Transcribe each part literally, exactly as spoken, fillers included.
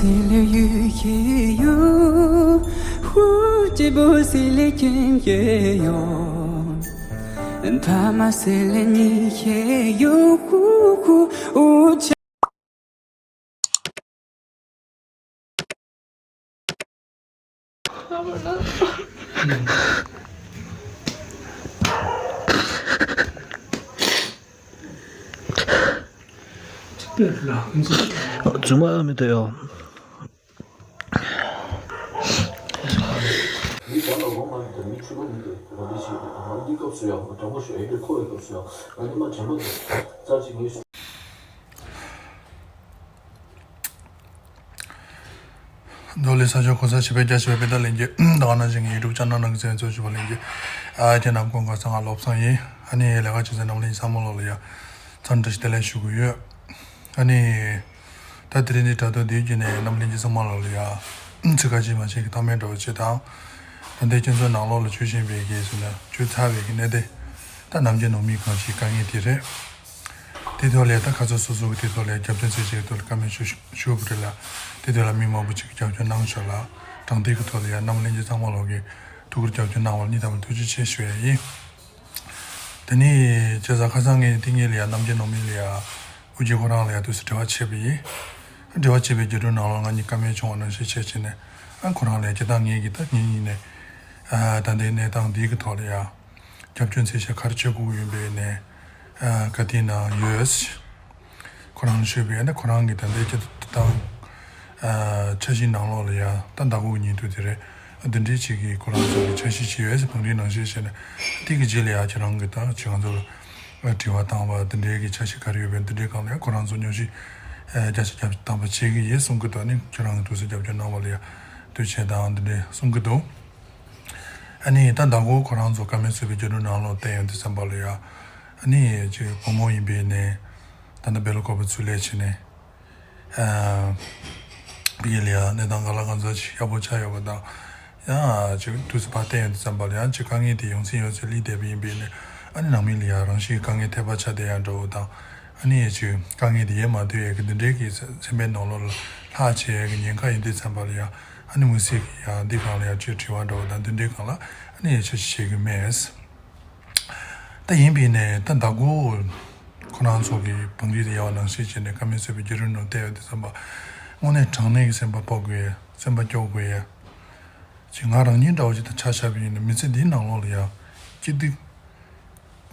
སི་ལེ་ཡུ་ཤེ་ཡུ། ཧུ། སྐྱིད་པོ་སི་ལེ་ཁྱིམ་ཤེ་ཡོ། ཕ་མ་སི་ལེ་ཉི་ཤེ་ཡུ། ཧུ་ཧུ། ཨུ་ཆ། རྫུན་མ་མི་འདུག་ཡོ། མི་གང་ལ་ངོ་མ་མི་འདུག་མི་ཕྱུག་པོ་མི་འདུག་ང་འདི་ཞིག་ང་འདི་སྐབས་སུ་ཡང་དྲང་པོ་ཞུ་ཨེ་འདྲ་ཁོ་བའི་སྐབས་སུ་ཡང་ང་འདི་མ་དྲན་པ་འདུག་རྩ་གཅིག་ངོས་སུ། མདོ་ལས་ས་ཕྱོགས་གོ་ས་ཞིབ་པའི་རྒྱ་ཆེ་བའི་དཔེ་ལྟ་ལེན་རྒྱུ་དང་ནང་བཞིན་ཡུ་ཊུབ་ཅེ་ནལ་ནང་གི་གསན་ཚོགས་ཞུ་བ་ལེན་རྒྱུ། ཨ་ཁྱེད་རྣམས་སྐུ་ཁམས་བཟང་། ང་བློ་བཟང་ཡིན། ཨ་ནི་ལས་ཀ་བྱེད་མཁན་རྣམ་གླིང་ཚང་མ་ལོག་ལ་ཡ་འཚམས་འདྲི་ཞུ་བདེ་ལེགས་ཞུ་གི་ཡོད། ཨ་ནི་ད་དེ་རིང་འདི་དྲ་ཐོག་འདིའི་བརྒྱུད་ནས་རྣམ་གླིང་གི་ཚང་མ་ལོག་ལ་ཡ་ཚིག་ཁ་ཅིག་མ་ཅིག་གི་གཏམ་སྨྲས་འདྲ་བོ་བྱེད་དང་། ད་ལྟའི་སྤྱི་ཚོགས་ནང་ལོགས་ལ་བྱུང་བཞིན་པའི་གི་ཟེར་ན་བྱུང་ཚར་བའི་གི་གནད་དེ། ད་ནམ་རྒྱུན་ནང་མི་གང་ཞིག་དཀའ་ངལ་དེ་རེད། དེ་ཐོག་ལ་ད་ཁ་ཚ་སོ་སོ་གི་དེ་ཐོག་ལ་རྒྱབ་སྐྱོར་ཚད་ཆེ་གི་ཐོག་ལ་བཀའ་མོལ་ཞུ་ཞུ་བ་རེད་ལ། དེ་ཐོག་ལ་མི་མང་པོ་ཅིག་གིས་རྒྱབ་སྐྱོར་གནང་ཤག་ལ། དྲང་བདེན་གི་ཐོག་ལ་ཡ་རྣམ་གླིང་གི་ཚང་མ་ལོག་གིས་ཐུགས་ཁུར་རྒྱབ་སྐྱོར་གནང་བར་སྙིང་ཐག་པ་ནས་ཐུགས་རྗེ་ཆེ་ཞུ་ཡ་ཡིན། དེ་ནས་བྱས་ཙང་ཁ་སང་ངས་དེ་ངེད་ལ་ཡ་ནམ་རྒྱུན་ནང་མི་ལ་ཡ་ཨུ་རྒྱན་ཁོ་རང་ལ་ཡ་དུས་སུ་འབྲེལ་བ་བྱས་པ་ཡིན། འབྲེལ་བ་བྱས་པའི་བརྒྱུད་རིམ་ནང་ལ་ང་གཉིས་བཀའ་མོལ་བྱུང་བ་ནང་བཞིན་བྱས་བྱས་ནས། ཨ་ཁོ་རང་ལ་ཡ་སྤྱིར་བཏང་ངེད་ཀྱིས་ད་ངེད་གཉིས་ནས་ཨ་ད་ལྟའི་གནས་སྟངས་འདི་གི་ཐོག་ལ་ཡ་རྒྱབ་སྐྱོར་ཚད་ཆེ་ག་རེ་བྱེད་དགོས་ཀྱི་ཡིན་པའི་ནས། ཨ་ག་དེ་ན་ཡོད། ཁོ་རང་ལ་ཞུས་པས་ན་ཁོ་རང་གིས་ད་ལྟའི་སྤྱིར་བཏང་ཨ་འཆར་གཞིའི་ནང་ལོགས་ལ་ཡ་ད་ཟླ་དགུ་གི་ཉིན་དུ་དེ་རེད། འདི་འདྲའི་ཅིག་གིས་ཁོ་རང་ཚོ་གི་འཆར་གཞི་ཅིག་ཡོད་ཟེར་བང་སྒྲིག་ནང་བཞིན་བྱས་ནས། དེ་གི་རྗེས་ལ་ཡ་ཁྱེད་རང་གིས་ད་ཅིག་ང་ཚོ་ལ་དྲི་བ་བཏང་བ་འདི་འདྲའི་གི་འཆར་གཞི་ག་རེ་ཡོད་པས་འདི་འདྲའི་སྒང་ལ་ཡ་ཁོ་རང་ཚོ་སྙོབ་བཤེར་ཨ་རྒྱ་ཆེ་རྒྱ་ཆེ་བཏང་བ་བྱེད་ཀྱི་ཡིན་གསུང་གི་འདུག་ཨ་ནི་ཁྱེད་རང་གིས་ཐུགས་སུ་རྒྱབ་སྐྱོར་གནང་བ་ལ་ཡ་དུས་ཆེན་དང་འདི་འདྲའི་གསུང་གི་འདུག་ཨ་ནི་ད་ཟླ་གོ་ཁོ་རང་ཚོ་བཀའ་མོལ་ཚུད་པའི་བརྒྱུད་རིམ་ནང་ལོགས་བལྟས་ཡོང་དུས་ཙམ་པ་ལ་ཡ། ཨ་ནི་ཅིག་བུ་མོ་ཡིན་པའི་ནས་ད་ལྟ་སྦེལ་ཀོབ་ཚུར་སླེབས་བྱས་ནས། ཨ་བི་ལ་ཡ་གནས་སྟངས་ག་ལ་གང་འཚམ་ཞིག་ཡག་པོ་ཆགས་ཡོད་པ་དང་། ཡང་ཅིག་དུས་ཚོད་ཕར་བལྟས་ཡོང་དུས་ཙམ་པ་ལ་ཡང་ཅིག་དཀའ་ངལ་དེ་ཡོང་སྲིད་ཡོང་སྲིད་སླེབས་བསྡད་པ་ཡིན་པས་ནས། ཨ་ནི་ནང་མི་ལ་ཡ་རང་བཞིན་དཀའ་ངལ་འཕྲད་པ་ཆགས་བསྡད་ཡ་འདྲ་བོ་དང་། ཨ་ནི་ཅིག་དཀའ་ངལ་དེ་ཡལ་མ་ཐུབ་ཡ་གི་འདི་འདྲའི་གི་སེམས་པའི་ནང་ལོགས་ལ་ལྷག་བྱེད་ཡ་གི་ཉེན་ཁ་ཡོད་དུས་ཙམ་པ་ལ་ཡ། ཨ་ནི་མི་སེར་གི་ཡ་འདི་སྒང་ལ་ཡ་ཅིག་དྲི་བ་འདྲ་བོ་དང་འདི་འདྲའི་སྒང་ལ་ཨ་ནི་ཡ་འཆར་གཞི་བྱེད་གི་མེད། ད་ཡིན་པས་ནས་ད་ཟླ་གོ་ཁོ་རང་ཚོ་གི་བང་སྒྲིག་དེ་ཡག་པ་ནང་བཞིན་བྱས་ནས་བཀའ་མོལ་ཚུད་པའི་བརྒྱུད་རིམ་ནང་བལྟས་ཡོང་དུས་ཙམ་པ། དངོས་གནས་དྲང་གནས་ཀྱི་སེམས་པ་ཕོག་དགོས་ཡ། སེམས་པ་སྐྱོ་དགོས་ཡ། ཅིག་ང་རང་ཉིད་འདྲ་བོ་ཅིག་དང་ཆ་བཞག་པ་ཡིན་ན་མི་ཚེ་འདིའི་ནང་ལོགས་ལ་ཡ་སྐྱིད་སྡུག་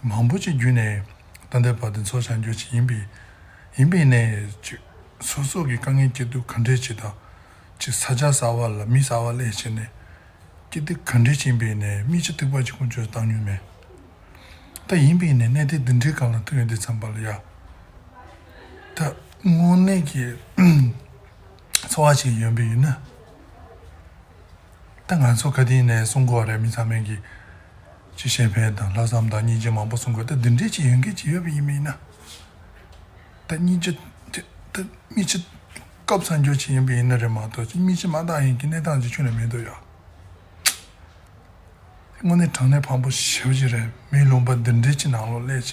མང་པོ་ཅིག་བརྒྱུད་ནས་ད་ལྟའི་བར་དུ་འཚོ་བཞག་རྒྱུ་ཅིག་ཡིན་པས། ཡིན་པས་ནས་ཅིག་སོ་སོ་གི་དཀའ་ངལ་སྐྱིད་སྡུག་ག་འདྲས་ཅིག་དང་། ཅིག་ས་ཆ་གསར་པ་ལ་མི་གསར་པ་སླེབས་བྱས་ནས་སྐྱིད་སྡུག་ག་འདྲས་ཅིག་ཡིན་པས་ནས་མི་ཅིག་ཐུག་པ་ཅིག་ཀུན་སྤྱོད་བཏང་མྱོང་མེད། ད་ཡིན་པས་ནས་གནད་དོན་འདི་འདྲའི་སྒང་ལ་ཐུག་ཡོང་དུས་ཙམ་པ་ལ་ཡ། ད་དངོས་གནས་ཀྱི་ཚོར་བ་ཅིག་ཡོང་པ་ཡིན་ན། ད་ང་ཚོ་ག་དུས་ནས་གསུང་གི་ཡོད་རེད། མི་ཚང་མས་ཀྱི་ཅིག་ཤེས་ཕན་དང་ལྷག་བསམ་དང་སྙིང་རྗེ་མང་པོ་གསུང་གི་ཡོད། ད་འདི་འདྲའི་ཅིག་ཡོང་མཁན་ཅིག་ཡོད་པ་ཡིན་པ་ཡིན་ན། ད་སྙིང་རྗེ་ད་མི་ཅིག་སྐབས་སངས་རྒྱས་ཅིག་ཡིན་པ་ཡིན་ན་རེད་མ་གཏོགས་ཅིག་མི་ཅིག་མ་བཏང་ཡིན་གྱི་གནས་སྟངས་ཅིག་ཁྱོན་ནས་མི་འདུག་ཡ། དངོས་གནས་དྲང་གནས་ཕངས་པོ་ཞེ་པོ་ཅིག་རེད། མིའི་ལུང་པ་འདི་འདྲའི་ཅིག་ནང་ལོགས་སླེབས་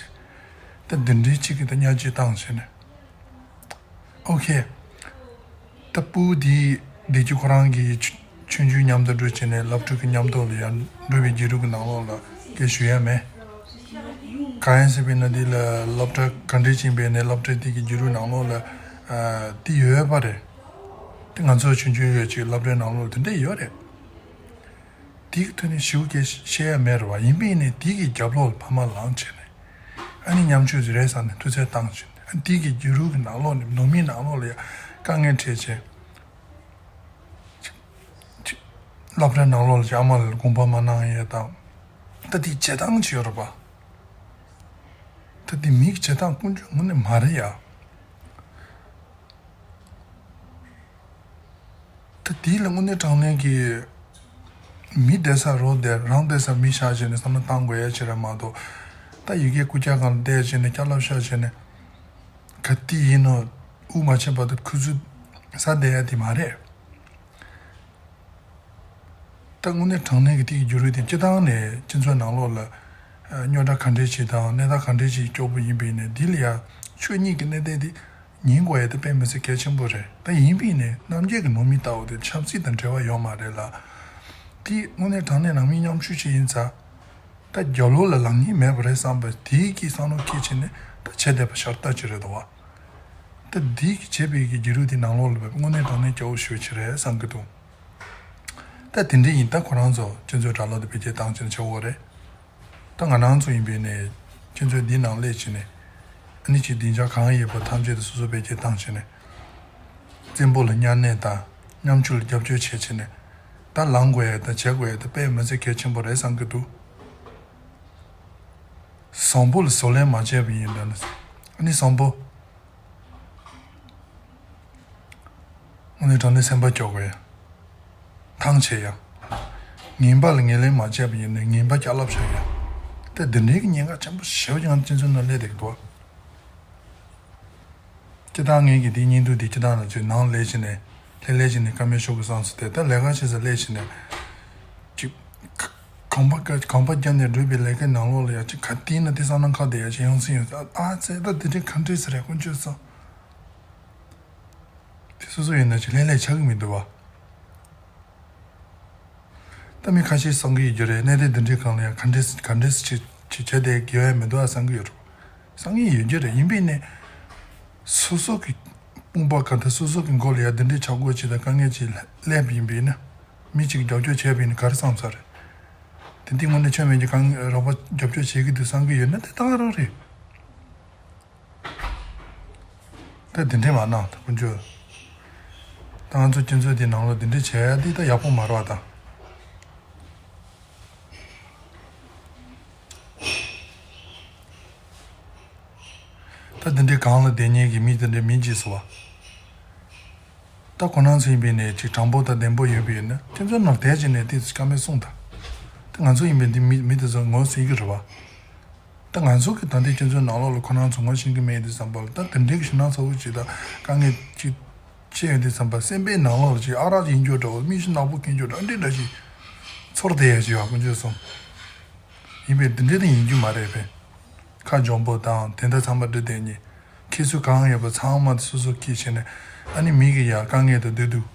བྱས། ད་འདི་འདྲའི་ཅིག་གི་ད་བརྙས་བཅོས་བཏང་བྱས་ནས། ཨོ་ཁེ། ད་སྤུ་གུ་དེ་བདེ་སྐྱིད་ཁོ་རང་གི་ཆུང་ཆུང་མཉམ་དུ་འགྲོ་བྱས་ནས་སློབ་ཕྲུག་གི་མཉམ་དུ་ལ་ཡང་འགྲོ་བའི་བརྒྱུད་རིམ་གྱི་ནང་ལོགས་ལ་སྐད་ཞུ་ཡ་མེད། གང་ཡིན་ཟེར་བས་ན་འདི་ལ་སློབ་གྲྭ་ག་འདྲས་ཕྱིན་པས་ནས་སློབ་གྲྭ་དེ་གི་བརྒྱུད་རིམ་ནང་ལོགས་ལ་ཨ་དེ་ཡོད་པ་རེད། དེ་ང་ཚོ་ཆུང་ཆུང་ཡོད་ཅིག་སློབ་གྲྭའི་ནང་ལོགས་དེ་འདྲས་ཡོད་རེད། དེ་གི་ཐོག་ནས་ཞེ་པོ་སྐད་བཤད་ཡ་མེད་རེད་བ། ཡིན་པས་ནས་དེ་གི་རྒྱབ་ལོགས་ལ་ཕ་མ་ལངས་བྱས་ནས་ཨ་ནི་ཉམ་ཆུང་ཅིག་རེད་བསམ་ནས་དུས་ཚོད་བཏང་བྱས་ནས་ཨ་ནི་དེ་གི་བརྒྱུད་རིམ་གི་ནང་ལོགས་ནས་ནང་མིའི་ནང་ལོགས་ལ་ཡ་དཀའ་ངལ་འཕྲད་བྱས། སློབ་གྲྭའི་ནང་ལོགས་ལ་ཨ་མ་ལ་དགོངས་པ་མ་གནང་ཡས་དང་། ད་དེ་བྱེད་སྟངས་ཅིག་ཡོད་རེད་པ། ད་དེ་མིའི་བྱེད་སྟངས་ཀུན་སྤྱོད་དངོས་གནས་མ་རེད་ཡ། ད་དེ་ལ་དངོས་གནས་དྲང་གནས་ཀྱི་མི་བསྡད་ས་རོགས་བསྡད། རང་བསྡད་ས་མི་བཞག་བྱས་ནས་བསམ་བློ་བཏང་དགོས་ཡ་ཅིག་རེད་མ་གཏོགས། ད་ཡི་གེ་རྐུབ་བཀྱག་སྒང་ལ་བསྡད་བྱས་ནས་སྐྱག་ལབ་བཤད་བྱས་ནས་ག་དེ་ཡིན་ནོ་དབུགས་མ་ཆད་བར་དུ་ཁུ་ཚུར་ཟ་བསྡད་ཡ་དེ་མ་རེད། ད་དངོས་གནས་དྲང་གནས་ཀྱི་དེ་གི་བརྒྱུད་རིམ་དེ་སྤྱིར་བཏང་ནས་སྤྱི་ཚོགས་ནང་ལོགས་ལ་རྙོག་དྲ་ག་འདྲས་ཅིག་དང་གནས་སྟངས་ག་འདྲས་ཅིག་སྐྱོ་པོ་ཡིན་པ་ཡིན་ནའི་འདི་ལ་ཡ་ཆོས་ཉིད་ཀྱི་གནད་དོན་དེ་ ཉན་དགོས་ཡ་དེ་དཔེ་མི་སྲིད་གལ་ཆེན་པོ་རེད། ད་ཡིན་པས་ནས་རྣམ་རྒྱལ་གྱི་ནང་མི་ལྟ་བུ་དེ་ཆབ་སྲིད་དང་འབྲེལ་བ་ཡོད་མ་རེད་ལ། དེ་དངོས་གནས་དྲང་གནས་ནང་མི་ཉམ་ཆུང་ཞིག་ཡིན་ཙང་། ད་རྒྱབ་ལོགས་ལ་ལངས་མཁན་མེད་པ་རེད་བསམ་པ་དེའི་གི་བསམ་བློ་འཁྱེར་བྱས་ནས་ད་བྱས་བསྡད་པ་ཤ་སྟག་ཅིག་རེད་འདུག་བ། ད་དེའི་གི་བྱས་པའི་གི་བརྒྱུད་རིམ་དེ་ནང་ལོགས་ལ་བབས་དངོས་གནས་དྲང་གནས་སྐྱོ་བོ་ཞེ་པོ་ཅིག་རེད་བསམ་གི་འདུག་ད་དེ་འདྲ་ཡིན་ད་ཁོ་རང་ཚོ་སྤྱི་ཚོགས་དྲ་ལམ་དུ་བེད་སྤྱོད་བཏང་བྱས་ནས་བྱེད་དགོས་རེད། ད་ང་རང་ཚོ་ཡིན་པས་ནས་ཁྱེད་ཚོའི་འདི་ནང་སླེབས་བྱས་ནས་ཨ་ནི་ཅིག་སྡིངས་ཆ་གང་ཡོད་པ་ཐམས་ཅད་དུ་སོ་སོ་བེད་སྤྱོད་བཏང་བྱས་ནས་བཙན་པོ་ལ་གཉའ་གནོན་དང་ཉམ་ཆུང་ལ་རྒྱབ་སྐྱོར་བྱས་བྱས་ནས་ད་ལངས་དགོས་ཡ་ད་བྱེད་དགོས་ཡ་ད་དཔེ་མི་སྲིད་གལ་ཆེན་པོ་རེད་བསམ་གི་འདུག་བཟང་པོ་ལ་བཟོད་ལན་མ་བྱས་པ་ཡིན་ན་ནི་ཨ་ནི་བཟང་པོ། དངོས་གནས་དྲང་གནས་སེམས་པ་སྐྱོ་དགོས་ཡ། ཐང་ཆད་ཡ། ངན་པ་ལ་ངོས་ལེན་མ་བྱས་པ་ཡིན་ན་ངན་པ་བསྐྱར་ལབ་བྱ་ཡ། དེ་འདི་འདྲའི་གི་ཉེན་ཁ་ཆེན་པོ་ཞེ་པོ་ཅིག་ང་ཚོ་སྤྱི་ཚོགས་ནང་སླེབས་བསྡད་ཀྱི་འདུག་སྤྱིར་བཏང་ངེད་ཀྱི་དེ་བརྙན་ཐུང་དེ་སྤྱིར་བཏང་ལ་ཅིག་ནང་སླེབས་བྱས་ནས་ལྷོད་ལྷོད་བྱས་ནས་བཀའ་མོལ་ཞུ་དགོས་བསམ་སོང་སྟེ་ད་ལས་ཀ་བྱེད་ས་སླེབས་བྱས་ནས་ཅིག་གོམ་པ་གོམ་པ་བརྒྱབ་ནས་འགྲུལ་པའི་ལས་ཀའི་ནང་ལོགས་ལ་ཡ་ཅིག་ག་དེ་ཡིན་ན་དེ་བསམ་ན་ཁ་བདེ་ཡ་ཅིག་ཡོང་སྲིད་ཡོད། ཨ་ཙེ་ད་དེ་འདྲའི་ག་འདྲས་ཟེར་རེད་དཀོན་མཆོག་གསུམ། དེ་སོ་སོ་ཡིན་ན་ཅིག་ལྷོད་ལྷོད་ཆགས་ཀྱི་མི་འདུག་བ། ད་མི་ཁ་ཤས་བསམ་གྱི་ཡོད་རྒྱུ་རེད། གནད་དོན་འདི་འདྲའི་སྒང་ལ་ཡང་ག་འདྲས་ག་འདྲས་ཅིག་ཅིག་བྱས་ཏེ་དགེ་བ་མི་འདུག་ཨ་བསམ་གྱི་ཡོད་རེད། བསམ་གྱི་ཡོད་རྒྱུ་རེད། ཡིན་པས་ནས་སོ་སོ་གི་དཔུང་པ་ག་ད་སོ་སོ་གི་མགོ་ལ་ཡ་འདི་འདྲའི་ཆག་སྒོ་ཅིག་དང་དཀའ་ངལ་ཅིག་སླེབས་ཡིན་པས་ན་མི་གཅིག་རྒྱབ་སྐྱོར་བྱས་པ་ཡིན་ན་ག་རེ་བསམ་ས་རེད། དེ་འདི་དངོས་གནས་ཆོས་མེད་ཀྱི་དཀའ་ངལ་རོགས་པ་རྒྱབ་སྐྱོར་བྱེད་ཀྱི་འདུག་བསམ་གྱི་ཡོད་ན་དེ་ད་ག་རང་རེད། ད་དེ་འདྲས་མ་གནང་ད་དཀོན་མཆོག་ད་ང་ཚོ་སྤྱི་ཚོགས་འདི་ནང་ལོགས་དེ་འདྲས་བྱས་ཡ་འདི་ད་ཡག་པོ་མ་རེད་བ་ད། ད་དེ་འདྲས་གང་ལ་བསྡད་མཁན་གྱི་མི་དེ་འདྲས་མིན་གྱིས་སོ་བ། ད་ཁོ་རང་ཚོ་ཡིན་པས་ནས་ཅིག་དྲང་པོ་དང་བདེན་པོ་ཡོད་པས་ན་སྤྱི་ཚོགས་ནང་བསྡད་ཀྱི་ནས་དེ་ཚོ་བཀའ་མོལ་གསུངས་ད། ད་ང་ཚོ་ཡིན་པས་འདི་མི་མི་དེ་ཚོ་ངོ་ཟིན་གྱི་རེད་བ། ད་ང་ཚོ་གི་ད་ལྟའི་སྤྱི་ཚོགས་ནང་ལོགས་ལ་ཁོ་རང་ཚོ་ངོ་ཤེས་ཀྱི་མེད་དུས་ཙམ་པ་ལ་ད་དེ་འདྲའི་གི་ཞེད་སྣང་ཚ་བོ་ཅིག་དང་དཀའ་ངལ་ཅིག་ཅི་ཡོད་དུས་ཙམ་པ་སེམས་པའི་ནང་ལོགས་ལ་ཅིག་ཨ་རག་ཡིན་རྒྱུ་འདྲ་བོ་མིག་ཆུ་ནག་པོ་འཁྱེར་རྒྱུ་འདྲ་འདྲི་འདྲ་ཞིག་ཚོར་བསྡད་ཡ་ཅིག་ཡོད་དཀོན་མཆོག་གསུམ། ཡིན་པས་འདི་འདྲའི་དེ་ཡིན་རྒྱུ་མ་རེད་པས། ཁ་འཇམ་པོ་དང་དེ་འདྲ་ཚང་མ་འདྲི་བསྡད་ཉེ། ཁྱེད་ཚོས་གང་ཡོད་པ་ཚང་མ་སོ་སོ་ཁྱེར་བྱས་ནས་ཨ་ནི་མི་གི་ཡ་དཀའ་ངལ་དང་བདེ་སྡུག་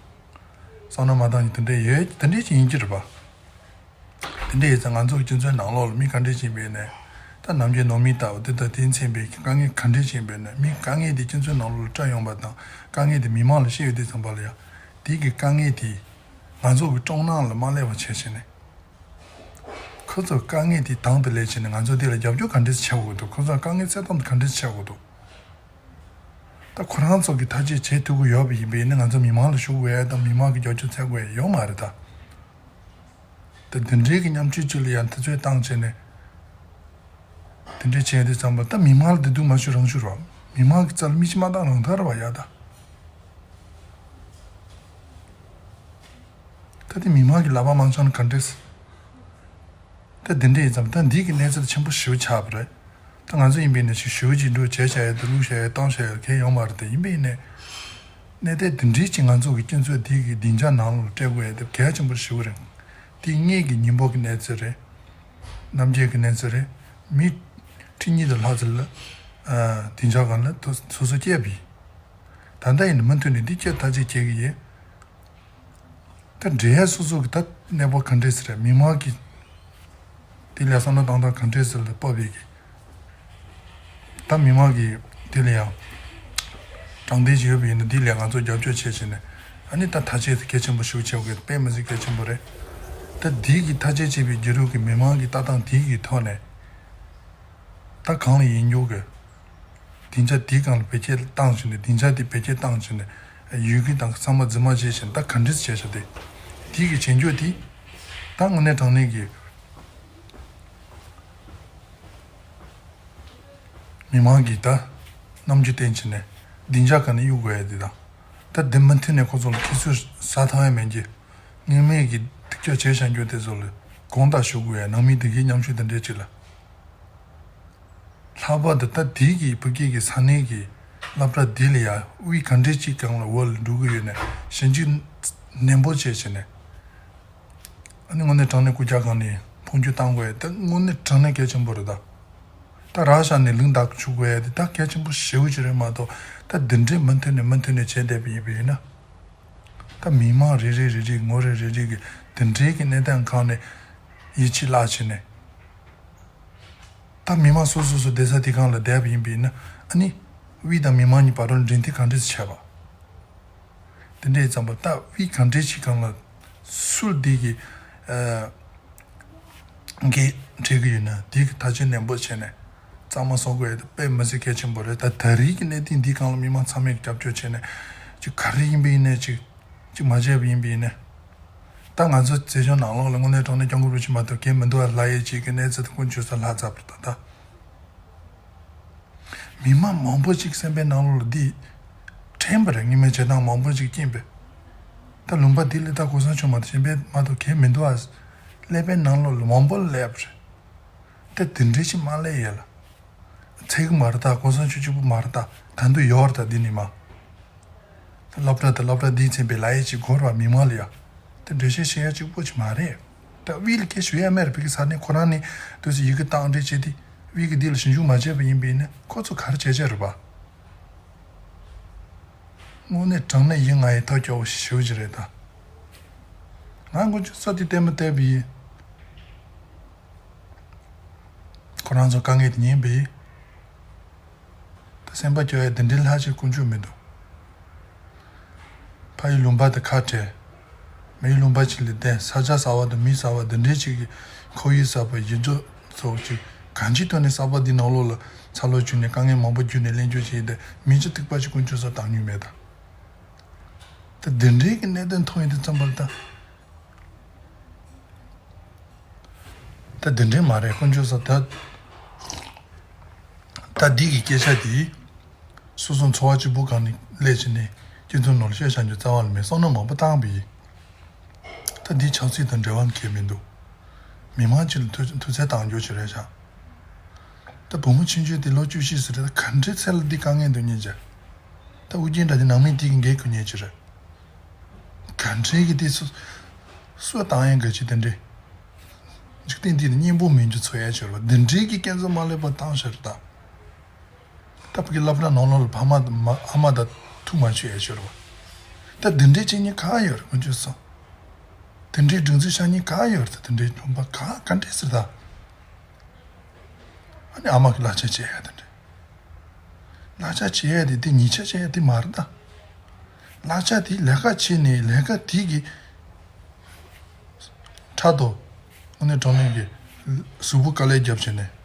བསམ་བློ་མ་བཏང་ཉེ་དེ་འདྲ་ཡོད་དེ་འདྲ་ཅིག་ཡིན་རྒྱུ་རེད་པ། དེ་འདྲ་ཡིན་ཙང་ང་ཚོ་གི་སྤྱི་ཚོགས་ནང་ལོགས་ལ་མི་ག་འདྲས་ཅིག་ཡིན་པས་ནས་ད་ནམ་རྒྱུན་ནང་མི་ལྟ་བུ་དེ་དང་དེ་མཚན་པའི་དཀའ་ངལ་ག་འདྲས་ཅིག་ཡིན་པས་ནས་མི་དཀའ་ངལ་དེ་སྤྱི་ཚོགས་ནང་ལོགས་ལ་བཀྲམ་ཡོང་པ་དང་དཀའ་ངལ་དེ་མི་མང་ལ་བཤད་ཡོང་དུས་ཙམ་པ་ལ་ཡ་དེ་གི་དཀའ་ངལ་དེ་ང་ཚོ་གི་སྤྲོ་སྣང་ལ་མ་སླེབས་པ་བྱས་བྱས་ནས་ཁོ་ཚོ་དཀའ་ངལ་དེ་དང་དུ་སླེབས་བྱས་ནས་ང་ཚོ་དེ་ལ་རྒྱབ་སྐྱོར་ག་འདྲས་བྱེད་དགོས་འདུག་ཁོ་ཚོ་དཀའ་ངལ་སེལ་ཐབས་ག་འདྲས་བྱེད་དགོས་འདུག་ད་ཁོ་རང་ཚོ་གི་ཐག་གཅོད་བྱེད་ཐུབ་ཀྱི་ཡོད་པ་ཡིན་པས་ནི་ང་ཚོ་མི་མང་ལ་ཞུ་དགོས་ཡ་དང་མི་མང་གི་རྒྱབ་སྐྱོར་འཚོལ་དགོས་ཡ་ཡོད་མ་རེད་ད། ད་འདི་འདྲའི་གི་མཉམ་སྤྱོད་ཅིག་ལ་ཡང་འཐུས་ཚོད་བཏང་བྱས་ནས། དེ་འདྲའི་བྱས་དུས་ཙམ་པ་ད་མི་མང་ལ་བདེ་སྡུག་མ་ཞུ་རང་ཞུ་རོགས། མི་མང་གི་རྩ་ལ་མིག་ཆུ་མ་བཏང་རང་ཐར་བ་ཡ་ད། ད་དེ་མི་མང་གི་ལག་པ་མང་ཆང་ག་འདྲས། ད་འདི་འདྲ་ཡིན་ཙམ་ད་འདི་གི་གནས་ཚུལ་ཆེན་པོ་ཞེ་པོ་ཆགས་པ་རེད། ད་ང་ཚོ་ཡིན་པས་ནི་ཞུ་ཞུ་གཅིག་འགྲོ་བྱས་བྱ་ཡ་དེ་བླུགས་བྱ་ཡ་བཏང་བྱ་ཡ་གལ་ཡོང་མ་རེད་དེ་ཡིན་པས་ནི། གནས་བརྟན་འདི་འདྲའི་ཅིག་ང་ཚོ་གི་སྤྱི་ཚོགས་འདི་གི་སྡིངས་ཆ་ནང་ལ་སྤྲད་དགོས་ཡ་དེ་གལ་ཆེན་པོ་ཞེ་པོ་རེད། དེ་སྔས་ཀྱི་ཉིན་པོ་གི་གནས་ཚུལ་རེད། ནམ་རྒྱུན་གྱི་གནས་ཚུལ་རེད། མི་ཁྲི་གཉིས་དང་ལྷག་ཙམ་ལ་སྡིངས་ཆ་སྒང་ལ་སོ་སོ་སྐྱེས་པ་ཡིན། ད་ལྟ་ཡིན་ན་མུ་མཐུད་ནས་འདི་སྐྱེ་ཐག་གཅོད་བྱེད་ཀྱི་ཡིན། ད་འབྲེལ་ཡོད་སོ་སོ་གི་ད་གནས་བབ་ག་འདྲས་ཟེར་རེད་མི་མང་གི་དེ་ལ་བསམ་བློ་བཏང་སྟངས་ག་འདྲས་ཟེར་ལ་སྤོབས་པའི་གི་ད་མི་མང་གི་དེ་ལ་ཡང་དྲང་བདེན་ཞིག་ཡོད་པ་ཡིན་ན་འདི་ལ་ང་ཚོ་རྒྱབ་སྐྱོར་བྱེད་བྱས་ནས་ཨ་ནི་ད་ཐག་གཅོད་གལ་ཆེན་པོ་ཞིག་བྱེད་དགོས་དཔེ་མི་སྲིད་གལ་ཆེན་པོ་རེད། ད་འདི་གི་ཐག་གཅོད་བྱས་པའི་རྒྱུ་རུ་གི་མི་མང་གི་ལྟ་སྟངས་དེ་གི་ཐོག་ནས་ད་གང་ལ་ཡིན་རྒྱུ་གི་སྡིངས་ཆ་དེའི་སྒང་ལ་བེད་སྤྱོད་བཏང་བྱས་ནས་སྡིངས་ཆ་དེ་བེད་སྤྱོད་བཏང་བྱས་ནས་ཡུལ་གྱི་དང་ཚང་མ་རྫུན་མ་བྱས་བྱས་ནས་ད་ག་འདྲས་བྱས་བྱ་དེ་དེའི་གི་བྱེད་འགྱུར་དེ་ད་དངོས་གནས་དྲང་གནས་ཀྱི་མི་མང་གིས་ད་རྣམ་འགྱུར་བསྟན་བྱས་ནས་སྡིངས་ཆ་ག་ནས་གཡུག་དགོས་ཡ་དེ་དང་ད་དེ་མུ་མཐུད་ནས་ཁོ་ཚོ་ལ་ཁྱེད་ཚོས་ཟ་ཐང་ཡ་མེད་ཀྱི་དངོས་གནས་ཀྱི་སྡིག་སྤྱོད་བྱས་བཞག་རྒྱུ་དེ་ཚོ་ལ་དགོངས་དག་ཞུ་དགོས་ཡ་ནང་མི་དེ་གའི་ཉམ་ཆུང་དེ་འདྲས་ཅིག་ལ། ལྷག་པར་དུ་ད་དེའི་གི་བོད་སྐད་ཀྱི་ས་གནས་ཀྱི་སློབ་གྲྭ་འདི་ལ་ཡ་དབུས་ག་འདྲས་ཅིག་གང་ལ་འོག་ལ་འགྲོ་གི་ཡོད་ནས་ཞིབ་འཇུག་ནན་པོ་བྱས་བྱས་ནས་ཨ་ནི་དངོས་གནས་དྲང་གནས་སྐུ་རྒྱ་གང་ནས་འཕོ་འགྱུར་བཏང་དགོས་ཡ་ད་དངོས་གནས་དྲང་གནས་གལ་ཆེན་པོ་རེད་ད། ད་རག་བཞག་ནས་ལུང་བདག་ཆུག་དགོས་ཡ་དེ་ད་གལ་ཆེན་པོ་ཞེ་པོ་ཅིག་རེད་མ་གཏོགས། ད་འདི་འདྲའི་མུ་མཐུད་ནས་མུ་མཐུད་ནས་བྱས་བསྡད་པ་ཡིན་པ་ཡིན་ན། ད་མི་མང་རེ་རེ་རེ་རེ་ངོ་རེ་རེ་རེ་གི་འདི་འདྲའི་གི་གནས་སྟངས་སྒང་ནས་ཡིད་ཆེས་བརླག་བྱས་ནས། ད་མི་མང་སོ་སོ་སོ་བསྡད་ས་དེ་སྒང་ལ་བསྡད་པ་ཡིན་པ་ཡིན་ན། ཨ་ནི་དབུས་དང་མི་མང་གཉིས་བར་དུ་འབྲེལ་མཐུད་ག་འདྲས་སེ་བྱས་པ། དེ་འདྲས་ཙམ་པ་ད་དབུས་ག་འདྲས་ཅིག་སྒང་ལ་སུ་འདི་གི་ཨ་འགན་འཁྲི་གི་ཡོད་ན་དེ་གི་ཐག་གཅོད་ནན་པོ་བྱས་ནས་གཙང་མ་བཟོ་དགོས་ཡ་དེ་དཔེ་མི་སྲིད་གལ་ཆེན་པོ་རེད། ད་ད་རེས་ཀྱི་གནད་དོན་འདི་སྒང་ལ་མི་མང་ཚང་མས་རྒྱབ་སྐྱོར་བྱས་ནས་ཅིག་ག་རེ་ཡིན་པ་ཡིན་ནའི་ཅིག་ཅིག་མ་བྱས་པ་ཡིན་པ་ཡིན་ནའི། ད་ང་ཚོ་བཙན་བྱོལ་ནང་ལོགས་ལ་དངོས་གནས་དྲང་གནས་སྐྱབས་མགོན་རིན་པོ་ཆེ་མ་གཏོགས་གང་མི་འདུག་ཨ་ལབ་ཡས་ཅིག་གི་གནས་ཚུལ་དེ་ཀུན་སྤྱོད་ས་ལྷག་ཚར་བ་རེད་ད། ད་མི་མང་མང་པོ་ཅིག་སེམས་པའི་ནང་ལོགས་ལ་འདི་དྲན་པ་རེད། ངས་མི་བྱེད་སྟངས་མང་པོ་ཅིག་རྐྱེན་པས། ད་ལུང་པ་འདི་ལ་ད་གོ་ས་མཆོག་མ་གཏོགས་གཞན་པའི་མ་གཏོགས་གང་མི་འདུག་ཨ་ཀླད་པའི་ནང་ལོགས་ལ་མང་པོ་སླེབས་པ་རེད། ད་འདི་འདྲའི་ཅིག་མ་སླེབས་ཡས་ལ། ཚད་གི་མ་རེད་ད། གོ་ས་མཆོག་གཅིག་པུ་མ་རེད་ད། ད་འདི་ཡོད་རེད་ད། འདི་ནི་མ། སློབ་གྲྭ་དང་སློབ་གྲྭ་འདིའི་ཚན་པའི་ལ་ཡས་ཅིག་དགོས་རེད་བ། མི་མང་ལ་ཡ། དེ་འགྲེལ་བཤད་བཤད་ཡ་གཅིག་པོ་ཅིག་མ་རེད། ད་དབུས་ལ་སྐད་ཞུ་ཡ་མེད་རེད། བོད་ཀྱི་ས་གནས་ཁོ་རང་ནས་དུས་སུ་ཡི་གེ་བཏང་འབྲི་བྱས་ཏེ་དབུས་ཀྱི་འདི་ལ་ཞིབ་འཇུག་མ་བྱས་པ་ཡིན་པས་ན་ཁོ་ཚོ་ག་རེ་བྱས་བྱས་རེད་བ། དངོས་གནས་དྲང་གནས་ཡིན་ང་ཡི་ཐག་སྐྱོ་བོ་ཞེ་པོ་ཅིག་རེད་ད། ང་དཀོན་མཆོག་གསུམ་དེ་བལྟས་མ་བལྟས་པ་ཡིན། ཁོ་རང་ཚོ་དཀའ་ངལ་དེ་ཉན་པ་ཡིན། ད་སེམས་པ་སྐྱོ་ཡ་དེ་འདྲའི་ལྷག་ཆད་དཀོན་མཆོག་མི་འདུག་ཕ་ཡུལ་ལུང་པ་དེ་ཁ་བྲལ། མ་ཡུལ་ལུང་པ་ཅིག་ལ་བསྡད། ས་ཆ་གསར་བ་དང་མི་གསར་བ་དེ་འདྲའི་ཅིག་གི་ཁོར་ཡུག་གསར་བ་ཡིན་ཚོད་ཚོགས་ཅིག་གང་ཅིའི་ཐོག་ནས་གསར་པ་འདི་ནང་ལོགས་ལ་འཚར་ལོངས་བྱུང་ནས་དཀའ་ངལ་མང་པོ་བརྒྱུད་ནས་གླེང་བརྗོད་བྱས་ཏེ་མི་ཚེ་ཐིགས་པ་ཅིག་དཀོན་མཆོག་གསུམ་བཏང་མྱོང་མེད་ད། ད་འདི་འདྲའི་གི་གནད་དོན་མཐོང་ཡོང་དུས་ཙམ་པ་ལ་ད། ད་དེ་འདྲའི་མ་རེད། དཀོན་མཆོག་གསུམ་ད། ད་འདི་གི་སྐད་ཆ་དེ་སོ་སོ་འཚོ་བ་གཅིག་པུ་སྒང་ནས་སླེབས་བྱས་ནས་སྤྱི་ཚོགས་ནང་ལ་བཤད་བཞག་རྒྱུ་རྩ་བ་ལ་མེད། བསམ་མནོ་མང་པོ་བཏང་བ་ཡིན། ད་འདི་ཆབ་སྲིད་དང་འབྲེལ་བ་གང་ཡང་མི་འདུག་མི་མང་སྤྱི་ལ་ཐུགས་ཐུགས་ཚད་བཏང་རྒྱུ་ཞིག་རེད་ཤག་ད་བུ་མོ་ཆུང་ཆུང་དེ་ལོ་བཅུ་བཞི་ཙམ་རེད། ད་ག་འདྲའི་ཚད་ལ་འདི་དཀའ་ངལ་འདུག་སྙིང་རྗེ། ད་ཨུ་རྒྱན་འདྲ་དེ་ནང་མི་དེ་གི་འགན་ཁུར་མཁན་ཅིག་རེད། ག་འདྲའི་གི་དེ་སུ་སུ་བཏང་ཡང་ག་ཅི་དེ་འདྲའི། འཇིག་རྟེན་འདི་ནི་གཉེན་པོ་མིན་རྒྱུ་ཚོ་ཡ་ཆེར་བ་འདི་འདྲའི་གི་སྐྱོན་འཛུགས་མ་ལེགས་པ་བཏང་ཤར་ད། ད་བུ་གི་སློབ་གྲྭ་ནང་ལོགས་ལ་ཕ་མ་མ་ཨ་མ་དང་ཐུག་མ་ཆོད་ཡ་ཆེར་བ། ད་འདི་འདྲའི་བྱེད་མཁན་གང་ཡོད་རེད་ང་ཚོས་སོང་། དེ་འདྲའི་སྒྲིག་འཛུགས་བྱ་མཁན་གང་ཡོད་རེད། ད་དེ་འདྲའི་ལུང་པ་གང་ག་འདྲས་ཟེར་ད། ཨ་ནི་ཨ་མ་གི་གླ་ཆ་བྱེད་ཡ་དེ་འདྲ། གླ་ཆ་བྱེད་ཡ་དེ་དེ་ཉེས་ཆད་བྱེད་ཡ་དེ་མ་རེད་ད། གླ་ཆ་དེ་ལས་ཀ་བྱེད་ནས་ལས་ཀ་དེ་གི་ཕྲག་དོག་དངོས་གནས་དྲང་གནས་ཀྱི་གཟུགས་པོ་དཀའ་ལས་རྒྱབ་བྱས་ནས་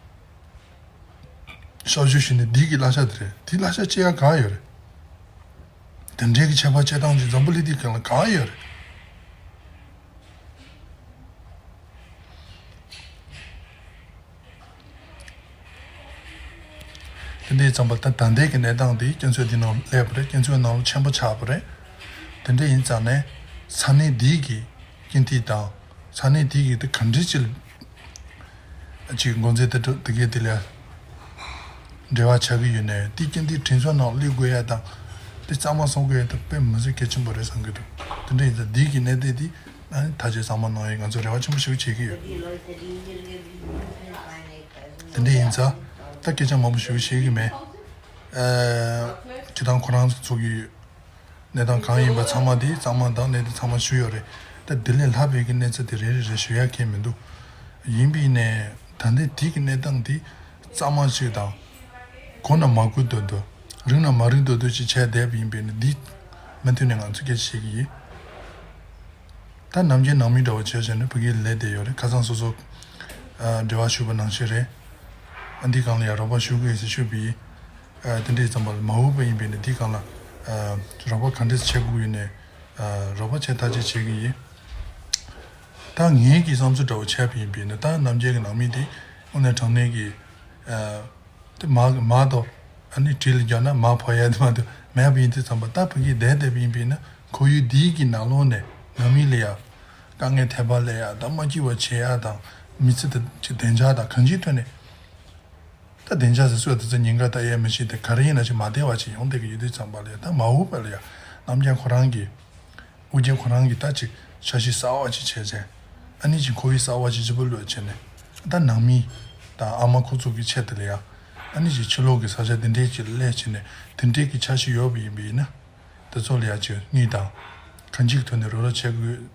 ཞབས་ཞུ་བྱས་ནས་དེ་གི་གླ་ཆ་དེ་རེད། དེ་གླ་ཆ་བྱེད་ཡ་གང་ཡོད་རེད། དེ་འདྲའི་གི་ཆད་པ་བཅད་སྟངས་ཅིག་འཛམ་བུ་གླིང་འདི་གང་ལ་གང་ཡོད་རེད། དེ་འདྲའི་ཙམ་པ་ད་ད་ལྟའི་གི་གནས་སྟངས་འདི་སྐྱོན་འཛུགས་འདི་ནང་སླེབས་པ་རེད། སྐྱོན་འཛུགས་ནང་ལ་ཆེན་པོ་ཆགས་པ་རེད། དེ་འདྲ་ཡིན་ཙང་ནས་ས་གནས་འདི་གི་སྐྱིན་ཐིག་དང་ས་གནས་འདི་གི་དེ་ག་འདྲའི་ཅིག་ཅིག་འགོ་འཛིན་དེ་དེ་གའི་དེ་ལ་འབྲེལ་བ་ཆགས་ཀྱི་ཡོད་ནས་དེ་སྐྱིན་ཐིག་དྲིན་གཟོ་ནང་སླེབས་དགོས་ཡ་དང་དེ་གཙང་མ་བཟོ་དགོས་ཡ་དེ་དཔེ་མི་སྲིད་གལ་ཆེན་པོ་རེད་བསམ་གྱི་འདུག་དེ་འདྲ་ཡིན་ཙང་འདི་གི་གནད་དོན་དེ་ཨ་ནི་ཐག་གཅོད་གཙང་མ་གནང་ཡས་ང་ཚོ་རེ་བ་ཆེན་པོ་ཞིག་བྱེད་ཀྱི་ཡོད། དེ་འདྲ་ཡིན་ཙང་ད་སྐད་ཆ་མང་པོ་ཞིག་བཤད་ཀྱི་མེད། ཨ་སྤྱིར་བཏང་ཁོ་རང་ཚོ་གི་གནས་སྟངས་གང་ཡིན་པ་ཚང་མ་དེ་གཙང་མ་དང་གནད་དོན་ཚང་མ་ཞུས་ཡོད་རེད། ད་དེ་ལས་ལྷག་པའི་གི་གནས་ཚུལ་དེ་རེ་རེ་རེ་ཞུ་ཡ་གང་ཡང་མི་འདུག་ཡིན་པས་ནས་ད་ལྟའི་དེ་གི་གནས་སྟངས་དེ་གཙང་མ་ཞིག་དང་། གོང་ན་མ་གོ་དོ་དོ། རིང་ན་མ་རིང་དོ་དོ་ཞིག་བྱས་བསྡད་པ་ཡིན་པས་ནི་འདི་མུ་མཐུད་ནས་ང་ཚོས་སྐད་ཆ་བཤད་ཀྱི་ཡིན། ད་ནམ་རྒྱུན་ནང་མི་འདྲ་བོ་བྱས་བྱས་ནས་ཕ་གིར་ལས་བསྡད་ཡོད་རེད། ཁ་སང་སོ་སོ་ཨ་འབྲེལ་བ་ཞུས་པ་ནང་བཞིན་རེད། ཨ་འདི་སྒང་ལ་ཡང་རོགས་པ་ཞུ་དགོས་ཟེར་ཞུས་པ་ཡིན། ཨ་དེ་འདྲའི་ཙམ་པ་ལ་མ་འོས་པ་ཡིན་པས་ནི་འདི་སྒང་ལ་ཨ་རོགས་པ་ག་འདྲས་བྱེད་དགོས་ཡིན་ནས་ཨ་རོགས་པ་བྱེད་ཐག་གཅོད་བྱེད་ཀྱི་ཡིན། ད་ངའི་གི་བསམ་ཚུལ་འདྲ་བོ་བྱས་པ་ཡིན་པས་ནི་ད་ནམ་རྒྱུན་གི་ནང་མི་དེ་དངོས་གནས་དྲང་གནས་ཀྱི་ཨ། དེ་མ་མ་གཏོགས་ཨ་ནི་དྲིལ་རྒྱག་ན་མ་ཕོག་ཡ་དེ་མ་གཏོགས་མེད་པ་ཡིན་དུས་ཙམ་པ་ད་ཕ་གི་བསྡད་བསྡད་པ་ཡིན་པས་ན་ཁོར་ཡུག་འདིའི་གི་ནང་ལོགས་ནས་ནང་མི་ལ་ཡ་དཀའ་ངལ་འཕྲད་པ་ལ་ཡ་ད་མ་སྐྱིད་པ་བྱེད་ཡ་དང་མི་ཚེ་དེ་ཅིག་བདེ་འཇགས་དང་གང་ཅིའི་ཐོག་ནས་ད་བདེ་འཇགས་ཟེར་སྲོལ་དེ་ཚོ་ཉེན་ཁ་ད་ཡས་མི་ཤེས་ཏེ་ག་རེ་ཡིན་ན་ཅིག་མ་བདེ་བ་ཅིག་ཡོང་བསྡད་གི་ཡོད་དུས་ཙམ་པ་ལ་ཡ་ད་མ་འོས་པ་ལ་ཡ་ནམ་རྒྱུན་ཁོ་རང་གི་ཨོ་རྒྱན་ཁོ་རང་གིས་ད་ཅིག་འཆར་གཞི་གསར་བ་ཅིག་བྱས་བྱས། ཨ་ནི་ཅིག་ཁོ་བོའི་གསར་བ་ཅིག་ཅིག་པོ་ལོས་བྱས་ནས། ད་ནང་མི་དང་ཨ་མ་ཁོ་ཚོ་གི་ཆེད་དུ་ལ་ཡ། ཨ་ནི་ཅིག་ཕྱི་ལོགས་ཀྱི་ས་ཆ་དེ་འདྲའི་ཅིག་ལ་སླེབས་བྱས་ནས་དེ་འདྲའི་གི་འཆར་གཞི་ཡོད་པ་ཡིན་པ་ཡིན་ན། དེ་ཚོ་ལ་ཡ་ཅིག་དངུལ་དང་གང་ཅིའི་ཐོག་ནས་རོགས་རོགས་བྱེད་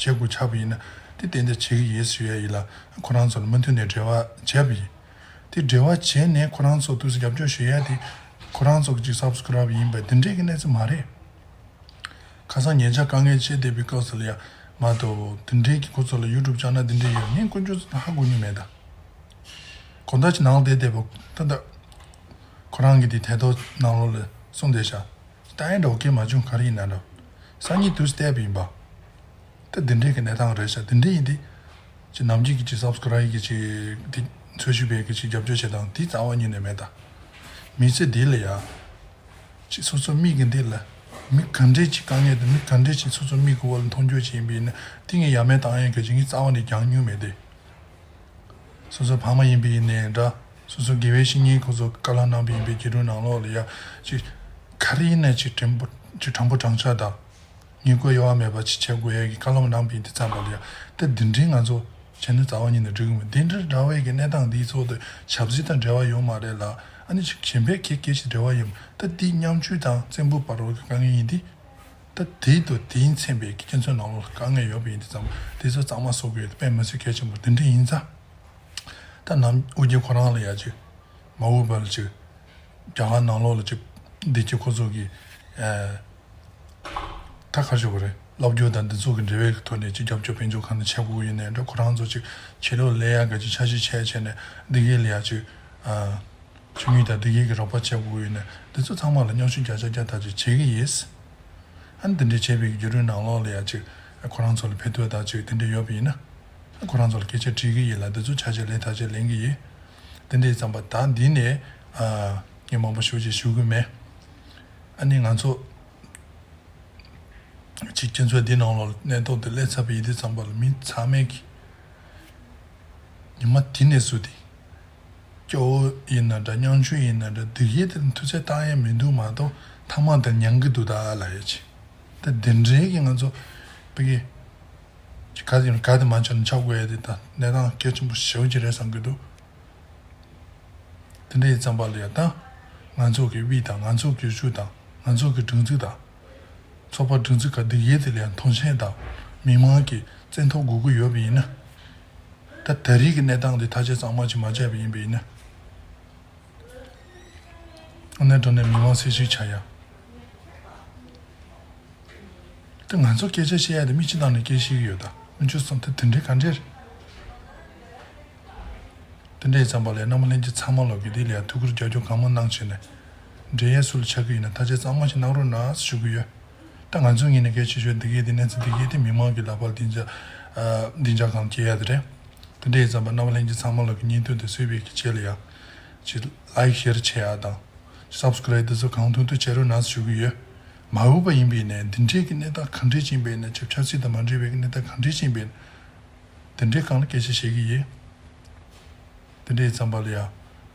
དགོས། བྱེད་དགོས་ཆགས་པ་ཡིན་ན། དེ་ཏན་ཏན་བྱེད་ཀྱི་ཡིན་ཞུ་ཡ་ཡིན་ལ། ཁོ་རང་ཚོ་ལ་མུ་མཐུད་ནས་འབྲེལ་བ་བྱས་པ་ཡིན། དེ་འབྲེལ་བ་བྱས་ནས་ཁོ་རང་ཚོ་དུས་སུ་རྒྱབ་སྐྱོར་ཞུ་ཡ་དེ་ཁོ་རང་ཚོ་གི་ཅིག་སབ་སི་ཀ་རབ་ཡིན་པ་དེ་འདྲའི་གི་གནས་ཚུལ་མ་རེད། ཁ་སང་ཉེ་ཆར་དཀའ་ངལ་འཕྲད་བསྡད་པའི་སྐབས་སུ་ལ་ཡ་མ་གཏོགས་དེ་འདྲའི་གི་ཁོ་ཚོ་ལ་ཡུ་ཊུབ་ཅེ་ནལ་དེ་འདྲའི་ཡོད་ངས་དཀོན་མཆོག་ཚོ་ཧ་གོ་མྱོང་མེད་ད། གོ་ད་ཅིག་ནང་ལ་བསྡད་བསྡད་པ་ད་ད། ཁོ་རང་གི་དེ་ཐད་གཏོང་ནང་ལོགས་ལ་གསུངས་བསྡད་ཤག་ད་ཡིན་འགྲོ་སྐད་མ་བྱུང་ག་རེ་ཡིན་ན་འགྲོ། སང་ཉིན་དུས་སུ་བལྟས་པ་ཡིན་པ། ད་འདི་འདྲའི་གི་གནས་སྟངས་རེད་ཤག་འདི་འདྲ་ཡིན་དེ། ཅིག་ནམ་རྒྱུན་གྱི་ཅིག་སབ་སི་ཀ་རབ་གི་ཅིག་དེ་འཚོལ་ཞིབ་པའི་གི་ཅིག་རྒྱབ་སྐྱོར་བྱེད་སྟངས་དེ་རྩ་བ་ཉིད་ནས་མེད་ད། མི་ཚེ་འདི་ལ་ཡ། ཅིག་སོ་སོ་མིག་གི་འདི་ལ། མི་ག་འདྲས་ཅིག་དཀའ་ངལ་དང་མི་ག་འདྲས་ཅིག་སོ་སོ་མིག་གི་འོག་ལ་མཐོང་རྒྱུ་ཅིག་ཡིན་པ་ཡིན་ན་དེ་ངས་ཡ་མེད་བཏང་ཡས་གི་ཅིག་ངས་རྩ་བ་ནས་གྱང་མྱོང་མེད་དེ། སོ་སོ་ཕ་མ་ཡིན་པ་ཡིན་ནའི་འདྲ། སོ་སོ་དགེ་བའི་བཤེས་གཉེན་ཁོ་ཚོ་བཀའ་སློབ་གནང་པ་ཡིན་པའི་རྒྱུད་རིང་ནང་ལོགས་ལ་ཡ། ཅིག་ག་རེ་ཡིན་ན་ཅིག་དྲང་པོ་ཅིག་དྲང་པོ་དྲང་བཞག་དང་། ངན་སྐུལ་གཡོ་བ་མེད་པ་ཅིག་བྱེད་དགོས་ཡ་གི་བཀའ་སློབ་གནང་པ་ཡིན་དུས་ཙམ་པ་ལ་ཡ། ད་འདི་འདྲའི་ང་ཚོ་བྱས་ན་རྩ་བ་ཉིད་ནས་འགྲིག་གི་མེད། འདི་འདྲ་འདྲ་བའི་གི་གནས་སྟངས་འདིའི་ཚོགས་དུ་ཆབ་སྲིད་དང་འབྲེལ་བ་ཡོད་མ་རེད་ལ། ཨ་ནི་ཅིག་གཞན་པའི་གི་སྐད་ཆ་འབྲེལ་བ་ཡོད། ད་འདི་མཉམ་སྤྱོད་དང་བཙན་པོ་བར་རོལ་གི་དཀའ་ངལ་ཡིན་དེ། ད་དེའི་དུ་དེའི་མཚན་པའི་སྤྱི་ཚོགས་ནང་ལོགས་དཀའ་ངལ་ཡོད་པ་ཡིན་དུས་ཙམ་པ་དེ་ཚོ་གཙང་མ་བཟོ་དགོས་དཔེ་མི་སྲིད་གལ་ཆེན་པོ་དེ་འདྲ་ཡིན་ཙང་། ད་ནམ་ཨོ་རྒྱན་ཁོ་རང་ལ་ཡ་ཅིག་མ་འོངས་པ་ལ་ཅིག་རྒྱ་གར་ནང་ལོགས་ལ་ཅིག་བདེ་སྐྱིད་ཁོ་ཚོ་གི་ཨ་ད་ག་ཞུ་བ་རེད། སློབ་སྦྱོང་དང་འདི་ཚོ་གི་འབྲེལ་བའི་ཐོག་ནས་ཅིག་རྒྱབ་སྐྱོར་དཔལ་འབྱོར་གང་ནས་བྱེད་དགོས་ཡིན་ནའི་འདྲ་ཁོ་རང་ཚོ་ཅིག་ཕྱི་ལོགས་ལས་ཡ་ག་ཅིག་འཆར་གཞི་བྱས་བྱས་ནས་འདི་གའི་ལ་ཡ་ཅིག་ཨ། ཆུ་མིག་དང་བདེ་སྐྱིད་ཀྱི་རོགས་པ་བྱེད་དགོས་ཡོད་ན་འདི་ཚོ་ཚང་མ་ལ་མཉམ་ཞུགས་བརྒྱ་ཆ་བརྒྱ་ཐག་ཆོད་བྱེད་ཀྱི་ཡིན། ཨ་ནི་འདི་འདྲའི་བྱས་པའི་རྒྱུ་རུས་ནང་ལོགས་ལ་ཡ་ཅིག་ཁོ་རང་ཚོ་ལ་ཕན་ཐོགས་དང་ཅིག་དེ་འདྲ་ཡོད་པ་ཡིན་ན། ཁོ་རང་ཚོ་ལ་སྐད་ཆ་དྲིས་ཀྱི་ཡིན་ལ་འདི་ཚོ་ཆ་ཆ་ལེན་ཐག་ཆོད་ལེན་གྱི་ཡིན། དེ་འདྲའི་ཙམ་པ་ད་འདི་ནས་ངས་མང་པོ་ཞུ་ཅིག་ཞུ་གི་མེད། ཨ་ནི་ང་ཚོ། ཅིག་སྤྱི་ཚོགས་འདི་ནང་ལ་གནས་ཐོག་ཏུ་སླེབས་ཚར་བ་ཡིན་དུས་ཙམ་པ་ལ་མི་ཚང་མས་ཀྱི་ཉི་མ་དེ་ནས་བཟུང་སྟེ་སྐྱོ་བོ་ཡིན་ན་འདྲ་མཉམ་ཆུང་ཡིན་ན་འདྲ་སྡུག་ཡས་དེ་མཐུ་རྩལ་བཏང་ཡས་མི་འདུག་མ་གཏོགས་ཐ་མག་དེ་མྱང་གི་འདུག་ད་ལ་ཡས་ཅི་ད་དེ་འདྲའི་གི་ང་ཚོ་བི་གི་ཅི་ག་དེ་ག་དེ་མ་བྱས་ན་ཆགས་དགོས་ཡས་དེ་ད་གནས་སྟངས་གལ་ཆེན་པོ་ཞེ་པོ་ཅིག་རེད་བསམ་གི་འདུག་དེ་འདྲ་ཡིན་ཙམ་པ་ལ་ཡང་ད་ང་ཚོ་གི་དབུས་དང་ང་ཚོ་གི་གཞུང་དང་ང་ཚོ་གི་སྒྲིག་འཛུགས་དང་། ཚོགས་པ་སྒྲིག་འཛུགས་ཁག་འདི་ཡས་དེ་ལ་ཡང་མཐོང་ཆེན་དང་མི་མང་གི་བཙན་ཐབས་དགོས་ཀྱི་ཡོད་པ་ཡིན་ན། ད་ད་རེས་ཀྱི་གནས་སྟངས་འདི་ཐག་གཅོད་གཙང་མ་ཅིག་མ་བྱས་པ་ཡིན་པ་ཡིན་ན། ཨ་ནེ་འགྲོ་ནས་མི་མང་སེམས་ཤུགས་ཆག་ཡ། དེ་ང་ཚོ་སྐད་ཆ་བཤད་ཡ་དེ་མི་སྤྱི་བཏང་ནས་སྐད་བཤད་ཀྱི་ཡོད་ད་མི་ཆུ་སོང་དེ་དེ་འདྲའི་ག་འདྲས་རེད། དེ་འདྲའི་ཙམ་པ་ལས་རྣམ་པ་ལྷན་རྒྱས་ཚང་མ་ལོག་གི་དེ་ལ་ཡ་ཐུགས་ཁུར་རྒྱབ་སྐྱོར་གང་མང་གནང་བྱས་ནས། འབྲེལ་ཡས་སུ་ལ་ཆགས་ཀྱི་ཡིན་ན་ཐག་གཅོད་གཙང་མ་ཞིག་གནང་རོགས་གནང་ཞུ་གི་ཡོད། ད་ང་ཚོ་ངོས་ནས་གལ་ཆེ་ཤོས་འདི་གའི་དེ་གནས་ཚུལ་འདི་གའི་དེ་མི་མང་གི་ལག་པར་སྡིངས་ཆ་སྡིངས་ཆ་གང་སྐྱེལ་ཡ་དེ་རེད། དེ་འདྲའི་ཙམ་པ་རྣམ་པ་ལྷན་རྒྱས་ཚང་མ་ལོག་གི་བརྙན་ཐུང་དེ་བཟོས་པའི་གི་ཆེད་ལ་ཡ། ཅིག་ལའིག་ཤེར་བྱེད་ཡ་དང་། སབ་སི་ཀ་རབ་དེ་ཚོ་གང་ཐུབ་ཐུབ་བྱེད་རོགས་གནང་ཞུ་གི་ཡོད། མ་འོངས་པ་ཡིན་པའི་ནས་འདི་འདྲའི་གི་གནས་སྟངས་གང་འདྲས་ཅིག་ཡིན་པའི་ནས་ཆབ་ཆབ་སྲིད་དང་མ་འབྲེལ་བའི་གི་གནས་སྟངས་གང་འདྲས་ཅིག་ཡིན་པའི་ནས། འདི་འདྲའི་སྒང་ལ་སྐད་ཆ་བཤད་ཀྱི་ཡིན། འདི་འདྲའི་ཙམ་པ་ལ་ཡ།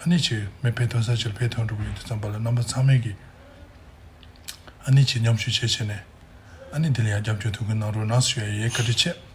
ཨ་ནི་ཅིག་མི་ཕེབས་ཐོན་ས་ཅིག་ལ་ཕེབས་ཐོན་འགྲོ་གི་ཡོད་དུས་ཙམ་པ་ལ་རྣམ་པ་ཚང་མས་ཀྱི། ཨ་ནི་ཅིག་མཉམ་ཞུགས་བྱས་བྱས་ནས། ཨ་ནི་འདི་ལ་ཡ་རྒྱབ་སྐྱོར་ཐུབ་ཀྱི་གནང་རོགས་གནང་ཞུ་ཡ་ཡིན། བཀའ་དྲིན་ཆེ།